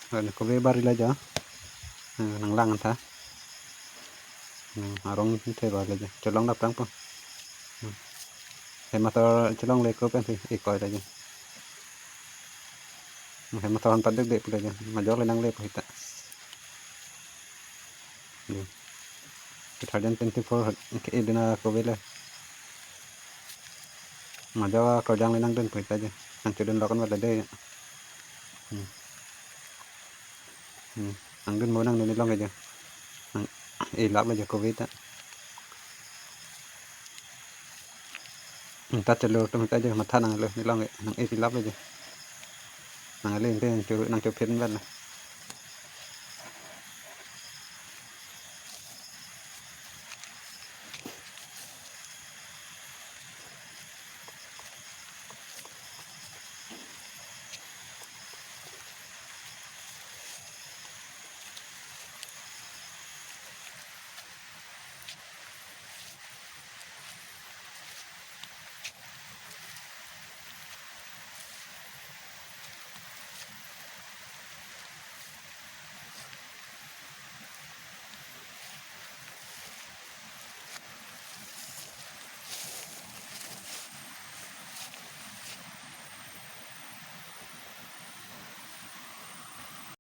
ເອີ ໂຄເວບາຣີເລີຍຈ້ະ ເອີ ໜັງຫຼັງຫັ້ນທະ ອືມ ເອົາລົງເທບາເລີຍຈ້ະ ຈະລອງດັບຕັ້ງປະ ອືມ ເຫັນມາຕອຈະລອງເລໂກເປັນທີ່ອີກອຍເລີຍຈ້ະ ເຫັນມາຕອນປັດເດັກໆເລີຍຈ້ະ ມາຢອກເລີຍນັງເລໂກຫິຕະ Italian twenty-four ເອເດນາໂກເວເລີຍ ມາຈາກເຂົາຢ່າງເລີຍນັງເດີນໄປຕາຍເດີ ນັງຈະເດີນລອກກັນວັດລະເດີ ອືມ ອືມ ນັງເດີນບໍ່ນັງເດີນໃນລອງເລີຍເດີ ນັງເອລັບເລີຍເດີໂຄວິດອະ ອືມ ຕັດຈະໂລຕົງໄປຕາຍເດີ ມາທ່ານັງເລີຍໃນລອງເລີຍ ນັງເອຕິລັບເລີຍເດີ ນັງເອເລນເດີ ນັງຈະ ນັງຈະເພັນແບບ